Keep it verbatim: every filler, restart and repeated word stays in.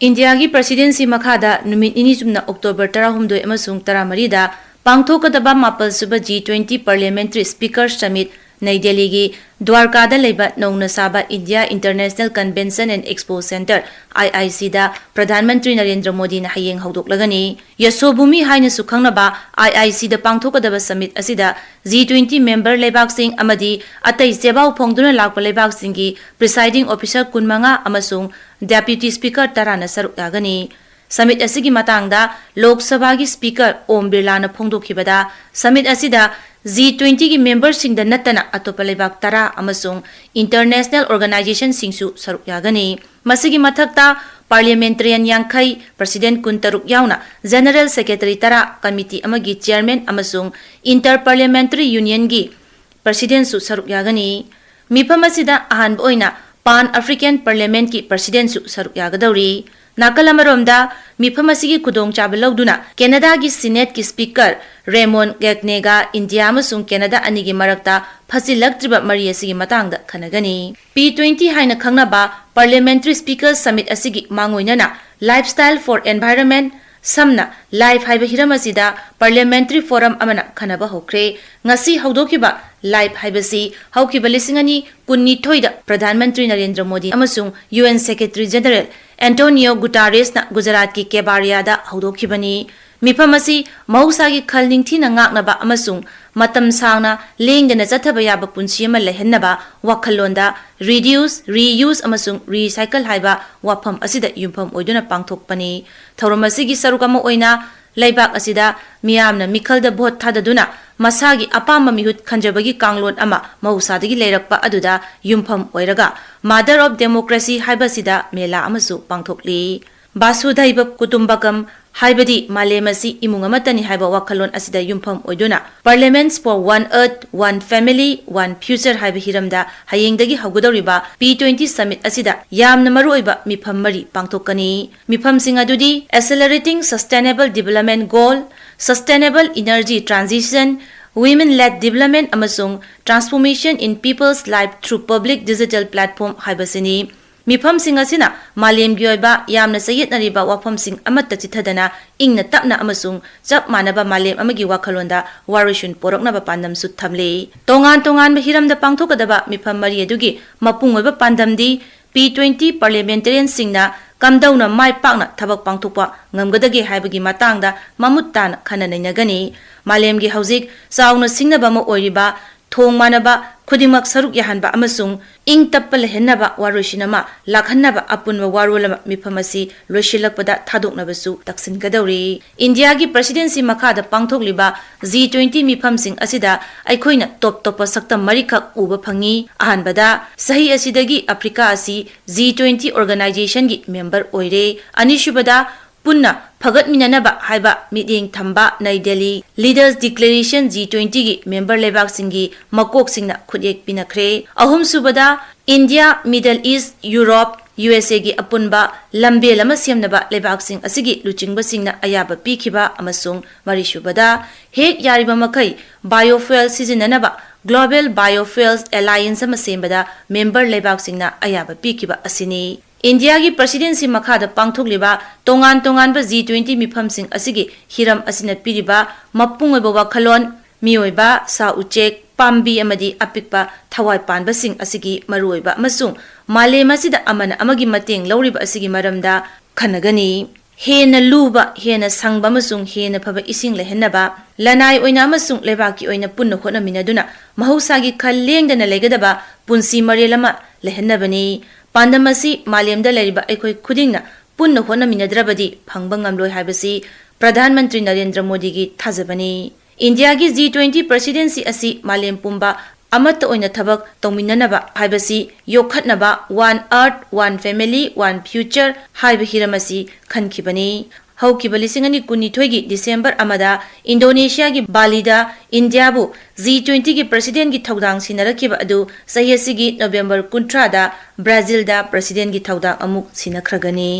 ꯏꯟꯗꯤꯌꯥꯒꯤ ꯄ꯭ꯔꯁꯤꯗꯦꯟꯁꯤ ꯃꯈꯥꯗ ꯅꯨꯃꯤꯠ ꯅꯤꯅꯤ ꯆꯨꯞꯅ ꯑꯣꯛꯇꯣꯕꯔ ꯇꯔꯥꯍꯨꯝꯗꯣꯏ ꯑꯃꯁꯨꯡ ꯇꯔꯥꯃꯔꯤꯗ ꯄꯥꯡꯊꯣꯛꯀꯗꯕ ꯃꯥꯄꯜ ꯁꯨꯕ G twenty Parliamentary Speaker Summit ꯅꯩ ꯗꯦꯜꯂꯤꯒꯤ ꯗ꯭ꯋꯥꯔꯀꯥꯗ ꯂꯩꯕ ꯅꯧꯅ ꯁꯥꯕ India International Convention and Expo Centre, IIC ꯗ ꯄ꯭ꯔꯙꯥꯟ ꯃꯟꯇ꯭ꯔꯤ ꯅꯔꯦꯟꯗ꯭ꯔ ꯃꯣꯗꯤꯅ ꯍꯌꯦꯡ ꯍꯧꯗꯣꯛꯂꯒꯅꯤ꯫ ꯌꯁꯣꯚꯨꯃꯤ ꯍꯥꯏꯅꯁꯨ ꯈꯪꯅꯕ IIC ꯗ ꯄꯥꯡꯊꯣꯛꯀꯗꯕ summit ꯑꯁꯤꯗ G twenty member ꯂꯩꯕꯥꯛꯁꯤꯡ ꯑꯃꯗꯤ ꯑꯇꯩ ꯆꯦꯕꯥꯎ ꯐꯣꯡꯗꯨꯅ ꯂꯥꯛꯄ ꯂꯩꯕꯥꯛꯁꯤꯡꯒꯤ presiding officer ꯀꯨꯟꯃꯉꯥ ꯑꯃꯁꯨꯡ deputy speaker ꯇꯔꯥꯅ ꯁꯔꯨꯛ ꯌꯥꯒꯅꯤ꯫ Summit ꯑꯁꯤꯒꯤ ꯃꯇꯥꯡꯗ ꯂꯣꯛ ꯁꯚꯥꯒꯤ speaker ꯑꯣꯝ ꯕꯤꯔꯂꯥꯅ ꯐꯣꯡꯗꯣꯛꯈꯤꯕꯗ, summit ꯑꯁꯤꯗ G twenty ꯒꯤ member ꯁꯤꯡꯗ ꯅꯠꯇꯅ ꯑꯇꯣꯞꯄ ꯂꯩꯕꯥꯛ ꯇꯔꯥ ꯑꯃꯁꯨꯡ international organization ꯁꯤꯡꯁꯨ ꯁꯔꯨꯛ ꯌꯥꯒꯅꯤ꯫ ꯃꯁꯤꯒꯤ ꯃꯊꯛꯇ parliamentarian ꯌꯥꯡꯈꯩ, president ꯀꯨꯟꯇꯔꯨꯛ ꯌꯥꯎꯅ general secretary ꯇꯔꯥ, committee ꯑꯃꯒꯤ chairman ꯑꯃꯁꯨꯡ Inter Parliamentary Union ꯒꯤ president ꯁꯨ ꯁꯔꯨꯛ ꯌꯥꯒꯅꯤ꯫ ꯃꯤꯐꯝ ꯑꯁꯤꯗ ꯑꯍꯥꯟꯕ ꯑꯣꯏꯅ Pan African Parliament ꯀꯤ president ꯁꯨ ꯁꯔꯨꯛ ꯌꯥꯒꯗꯧꯔꯤ꯫ ꯅꯥꯀꯜ ꯑꯃꯔꯣꯝꯗ, ꯃꯤꯐꯝ ꯑꯁꯤꯒꯤ ꯈꯨꯗꯣꯡꯆꯥꯕ ꯂꯧꯗꯨꯅ ꯀꯦꯅꯥꯗꯥꯒꯤ Senate ꯀꯤ speaker Ramon Gagne ꯒ ꯏꯟꯗꯤꯌꯥ ꯑꯃꯁꯨꯡ ꯀꯦꯅꯥꯗꯥ ꯑꯅꯤꯒꯤ ꯃꯔꯛꯇ ꯐꯠꯆꯤꯜꯂꯛꯇ꯭ꯔꯤꯕ ꯃꯔꯤ ꯑꯁꯤꯒꯤ ꯃꯇꯥꯡꯗ ꯈꯟꯅꯒꯅꯤ꯫ P twenty ꯍꯥꯏꯅ ꯈꯪꯅꯕ Parliamentary Speakers Summit ꯑꯁꯤꯒꯤ ꯃꯥꯡꯑꯣꯏꯅꯅ Lifestyle for Environment, ꯁꯝꯅ life ꯍꯥꯏꯕ ꯍꯤꯔꯝ ꯑꯁꯤꯗ parliamentary forum ꯑꯃꯅ ꯈꯟꯅꯕ ꯍꯧꯈ꯭ꯔꯦ꯫ ꯉꯁꯤ ꯍꯧꯗꯣꯛꯈꯤꯕ life ꯍꯥꯏꯕꯁꯤ ꯍꯧꯈꯤꯕ ꯂꯤꯁꯤꯡ ꯑꯅꯤ ꯀꯨꯟꯅꯤꯊꯣꯏꯗ ꯄ꯭ꯔꯙꯥꯟ ꯃꯟꯇ꯭ꯔꯤ ꯅꯔꯦꯟꯗ꯭ꯔ ꯃꯣꯗꯤ ꯑꯃꯁꯨꯡ UN Secretary General Antonio Guterres ꯅ ꯒꯨꯖꯔꯥꯠꯀꯤ ꯀꯦꯕꯥꯔꯤꯌꯥꯗ ꯍꯧꯗꯣꯛꯈꯤꯕꯅꯤ꯫ ꯃꯤꯐꯝ ꯑꯁꯤ ꯃꯍꯧꯁꯥꯒꯤ ꯈꯜ ꯅꯤꯡꯊꯤꯅ ꯉꯥꯛꯅꯕ ꯑꯃꯁꯨꯡ ꯃꯇꯝ ꯁꯥꯡꯅ ꯂꯦꯡꯗꯅ ꯆꯠꯊꯕ ꯌꯥꯕ ꯄꯨꯟꯁꯤ ꯑꯃ ꯂꯩꯍꯟꯅꯕ ꯋꯥꯈꯜꯂꯣꯟꯗ Reduce, Reuse ꯑꯃꯁꯨꯡ Recycle ꯍꯥꯏꯕ ꯋꯥꯐꯝ ꯑꯁꯤꯗ ꯌꯨꯝꯐꯝ ꯑꯣꯏꯗꯨꯅ ꯄꯥꯡꯊꯣꯛꯄꯅꯤ꯫ ꯊꯧꯔꯝ ꯑꯁꯤꯒꯤ ꯁꯔꯨꯛ ꯑꯃ ꯑꯣꯏꯅ ꯂꯩꯕꯥꯛ ꯑꯁꯤꯗ ꯃꯤꯌꯥꯝꯅ ꯃꯤꯈꯜꯗ vote ꯊꯥꯗꯗꯨꯅ ꯃꯁꯥꯒꯤ ꯑꯄꯥꯝꯕ ꯃꯤꯍꯨꯠ ꯈꯟꯖꯕꯒꯤ ꯀꯥꯡꯂꯣꯟ ꯑꯃ ꯃꯍꯧꯁꯥꯗꯒꯤ ꯂꯩꯔꯛꯄ ꯑꯗꯨꯗ ꯌꯨꯝꯐꯝ ꯑꯣꯏꯔꯒ Mother of Democracy ꯍꯥꯏꯕꯁꯤꯗ ꯃꯦꯂꯥ ꯑꯃꯁꯨ ꯄꯥꯡꯊꯣꯛꯂꯤ꯫ ꯚꯥꯁꯨꯙꯩꯚ ꯀꯨꯇꯨꯝꯕꯀꯝ, ꯍꯥꯏꯕꯗꯤ ꯃꯥꯂꯦꯝ ꯑꯁꯤ ꯏꯃꯨꯡ ꯑꯃꯠꯇꯅꯤ ꯍꯥꯏꯕ ꯋꯥꯈꯜꯂꯣꯟ ꯑꯁꯤꯗ ꯌꯨꯝꯐꯝ ꯑꯣꯏꯗꯨꯅ Parliaments for One Earth, One Family, One Future ꯍꯥꯏꯕ ꯍꯤꯔꯝꯗ ꯍꯌꯦꯡꯗꯒꯤ ꯍꯧꯒꯗꯧꯔꯤꯕ P twenty Summit ꯑꯁꯤꯗ ꯌꯥꯝꯅ ꯃꯔꯨꯑꯣꯏꯕ ꯃꯤꯐꯝ ꯃꯔꯤ ꯄꯥꯡꯊꯣꯛꯀꯅꯤ꯫ ꯃꯤꯐꯝꯁꯤꯡ ꯑꯗꯨꯗꯤ Accelerating Sustainable Development Goal, Sustainable Energy Transition, Women Led Development ꯑꯃꯁꯨꯡ Transformation in People's Life Through Public Digital Platform ꯍꯥꯏꯕꯁꯤꯅꯤ꯫ ꯃꯤꯐꯝꯁꯤꯡ ꯑꯁꯤꯅ ꯃꯥꯂꯦꯝꯒꯤ ꯑꯣꯏꯕ ꯌꯥꯝꯅ ꯆꯌꯦꯠꯅꯔꯤꯕ ꯋꯥꯐꯝꯁꯤꯡ ꯑꯃꯠꯇ ꯆꯤꯊꯗꯅ ꯏꯪꯅ ꯇꯞꯅ ꯑꯃꯁꯨꯡ ꯆꯞ ꯃꯥꯟꯅꯕ ꯃꯥꯂꯦꯝ ꯑꯃꯒꯤ ꯋꯥꯈꯜꯂꯣꯟꯗ ꯋꯥꯔꯣꯏꯁꯤꯟ ꯄꯣꯔꯛꯅꯕ ꯄꯥꯟꯗꯝꯁꯨ ꯊꯝꯂꯤ꯫ ꯇꯣꯉꯥꯟ ꯇꯣꯉꯥꯟꯕ ꯍꯤꯔꯝꯗ ꯄꯥꯡꯊꯣꯛꯀꯗꯕ ꯃꯤꯐꯝ ꯃꯔꯤ ꯑꯗꯨꯒꯤ ꯃꯄꯨꯡ ꯑꯣꯏꯕ ꯄꯥꯟꯗꯝꯗꯤ P twenty parliamentarianꯁꯤꯡꯅ ꯀꯝꯗꯧꯅ ꯃꯥꯏ ꯄꯥꯛꯅ ꯊꯕꯛ ꯄꯥꯡꯊꯣꯛꯄ ꯉꯝꯒꯗꯒꯦ ꯍꯥꯏꯕꯒꯤ ꯃꯇꯥꯡꯗ ꯃꯃꯨꯠ ꯇꯥꯅ ꯈꯟꯅ ꯅꯩꯅꯒꯅꯤ꯫ ꯃꯥꯂꯦꯝꯒꯤ ꯍꯧꯖꯤꯛ ꯆꯥꯎꯅ ꯁꯤꯡꯅꯕ ꯑꯃ ꯑꯣꯏꯔꯤꯕ ꯊꯣꯡ ꯃꯥꯟꯅꯕ ꯈꯨꯗꯤꯡꯃꯛ ꯁꯔꯨꯛ ꯌꯥꯍꯟꯕ ꯑꯃꯁꯨꯡ ꯏꯪ ꯇꯞꯄ ꯂꯩꯍꯟꯅꯕ ꯋꯥꯔꯣꯏꯁꯤꯟ ꯑꯃ ꯂꯥꯛꯍꯟꯅꯕ ꯑꯄꯨꯟꯕ ꯋꯥꯔꯣꯜ ꯑꯃ ꯃꯤꯐꯝ ꯑꯁꯤ ꯂꯣꯏꯁꯤꯜꯂꯛꯄꯗ ꯊꯥꯗꯣꯛꯅꯕꯁꯨ ꯇꯛꯁꯤꯟꯒꯗꯧꯔꯤ꯫ ꯏꯟꯗꯤꯌꯥꯒꯤ presidency ꯃꯈꯥꯗ ꯄꯥꯡꯊꯣꯛꯂꯤꯕ G twenty ꯃꯤꯐꯝꯁꯤꯡ ꯑꯁꯤꯗ ꯑꯩꯈꯣꯏꯅ ꯇꯣꯞ ꯇꯣꯞꯄ ꯁꯛꯇꯝ ꯃꯔꯤꯈꯛ ꯎꯕ ꯐꯪꯉꯤ꯫ ꯑꯍꯥꯟꯕꯗ, ꯆꯍꯤ ꯑꯁꯤꯗꯒꯤ ꯑꯐ꯭ꯔꯤꯀꯥ ꯑꯁꯤ G twenty organizationꯒꯤ member ꯑꯣꯏꯔꯦ꯫ ꯑꯅꯤꯁꯨꯕꯗ, ꯄꯨꯟꯅ ꯐꯒꯠꯃꯤꯟꯅꯅꯕ ꯍꯥꯏꯕ ꯃꯤꯠꯌꯦꯡ ꯊꯝꯕ ꯅꯩ Delhi Leaders Declaration G twentyꯒꯤ member ꯂꯩꯕꯥꯛꯁꯤꯡꯒꯤ ꯃꯀꯣꯛꯁꯤꯡꯅ ꯈꯨꯠꯌꯦꯛ ꯄꯤꯅꯈ꯭ꯔꯦ꯫ ꯑꯍꯨꯝꯁꯨꯕꯗ, ꯏꯟꯗꯤꯌꯥ, Middle East, Europe, USAꯒꯤ ꯑꯄꯨꯟꯕ ꯂꯝꯕꯦꯜ ꯑꯃ ꯁꯦꯝꯅꯕ ꯂꯩꯕꯥꯛꯁꯤꯡ ꯑꯁꯤꯒꯤ ꯂꯨꯆꯤꯡꯕꯁꯤꯡꯅ ꯑꯌꯥꯕ ꯄꯤꯈꯤꯕ ꯑꯃꯁꯨꯡ ꯃꯔꯤꯁꯨꯕꯗ, ꯍꯦꯛ ꯌꯥꯔꯤꯕ ꯃꯈꯩ biofuel ꯁꯤꯖꯤꯟꯅꯅꯕ Global Biofuels Alliance ꯑꯃ ꯁꯦꯝꯕꯗ member ꯂꯩꯕꯥꯛꯁꯤꯡꯅ ꯑꯌꯥꯕ ꯄꯤꯈꯤꯕ ꯑꯁꯤꯅꯤ꯫ ꯏꯟꯗꯤꯌꯥꯒꯤ presidency ꯃꯈꯥꯗ ꯄꯥꯡꯊꯣꯛꯂꯤꯕ ꯇꯣꯉꯥꯟ ꯇꯣꯉꯥꯟꯕ G twenty ꯃꯤꯐꯝꯁꯤꯡ ꯑꯁꯤꯒꯤ ꯍꯤꯔꯝ ꯑꯁꯤꯅ ꯄꯤꯔꯤꯕ ꯃꯄꯨꯡ ꯑꯣꯏꯕ ꯋꯥꯈꯜꯂꯣꯟ, ꯃꯤꯑꯣꯏꯕ, ꯁꯥ ꯎꯆꯦꯛ, ꯄꯥꯝꯕꯤ ꯑꯃꯗꯤ ꯑꯄꯤꯛꯄ ꯊꯋꯥꯏ ꯄꯥꯟꯕꯁꯤꯡ ꯑꯁꯤꯒꯤ ꯃꯔꯨꯑꯣꯏꯕ ꯑꯃꯁꯨꯡ ꯃꯥꯂꯦꯝ ꯑꯁꯤꯗ ꯑꯃꯅ ꯑꯃꯒꯤ ꯃꯇꯦꯡ ꯂꯧꯔꯤꯕ ꯑꯁꯤꯒꯤ ꯃꯔꯝꯗ ꯈꯟꯅꯒꯅꯤ꯫ ꯍꯦꯟꯅ ꯂꯨꯕ, ꯍꯦꯟꯅ ꯁꯪꯕ ꯑꯃꯁꯨꯡ ꯍꯦꯟꯅ ꯐꯕ ꯏꯁꯤꯡ ꯂꯩꯍꯟꯅꯕ, ꯂꯅꯥꯏ ꯑꯣꯏꯅ ꯑꯃꯁꯨꯡ ꯂꯩꯕꯥꯛꯀꯤ ꯑꯣꯏꯅ ꯄꯨꯟꯅ ꯍꯣꯠꯅꯃꯤꯟꯅꯗꯨꯅ ꯃꯍꯧꯁꯥꯒꯤ ꯈꯜ ꯂꯦꯡꯗꯅ ꯂꯩꯒꯗꯕ ꯄꯨꯟꯁꯤ ꯃꯔꯦꯜ ꯑꯃ ꯂꯩꯍꯟꯅꯕꯅꯤ꯫ ꯄꯥꯟꯗꯝ ꯑꯁꯤ ꯃꯥꯂꯦꯝꯗ ꯂꯩꯔꯤꯕ ꯑꯩꯈꯣꯏ ꯈꯨꯗꯤꯡꯅ ꯄꯨꯟꯅ ꯍꯣꯠꯅꯃꯤꯟꯅꯗ꯭ꯔꯕꯗꯤ ꯐꯪꯕ ꯉꯝꯂꯣꯏ ꯍꯥꯏꯕꯁꯤ ꯄ꯭ꯔꯙꯥꯟ ꯃꯟꯇ꯭ꯔꯤ ꯅꯔꯦꯟꯗ꯭ꯔ ꯃꯣꯗꯤꯒꯤ ꯊꯥꯖꯕꯅꯤ꯫ ꯏꯟꯗꯤꯌꯥꯒꯤ G twenty presidency ꯑꯁꯤ ꯃꯥꯂꯦꯝ ꯄꯨꯝꯕ ꯑꯃꯠꯇ ꯑꯣꯏꯅ ꯊꯕꯛ ꯇꯧꯃꯤꯟꯅꯅꯕ ꯍꯥꯏꯕꯁꯤ ꯌꯣꯛꯈꯠꯅꯕ One Earth, One Family, One Future ꯍꯥꯏꯕ ꯍꯤꯔꯝ ꯑꯁꯤ ꯈꯟꯈꯤꯕꯅꯤ꯫ ꯍꯧꯈꯤꯕ ꯂꯤꯁꯤꯡ ꯑꯅꯤ ꯀꯨꯟꯅꯤꯊꯣꯏꯒꯤ December ꯑꯃꯗ ꯏꯟꯗꯣꯅꯦꯁꯤꯌꯥꯒꯤ ꯕꯥꯂꯤꯗ ꯏꯟꯗꯤꯌꯥꯕꯨ G twentyꯒꯤ presidentꯀꯤ ꯊꯧꯗꯥꯡ ꯁꯤꯟꯅꯔꯛꯈꯤꯕ ꯑꯗꯨ ꯆꯍꯤ ꯑꯁꯤꯒꯤ November ꯀꯨꯟꯊ꯭ꯔꯥꯗ ꯕ꯭ꯔꯥꯖꯤꯜꯗ presidentꯀꯤ ꯊꯧꯗꯥꯡ ꯑꯃꯨꯛ ꯁꯤꯟꯅꯈ꯭ꯔꯒꯅꯤ꯫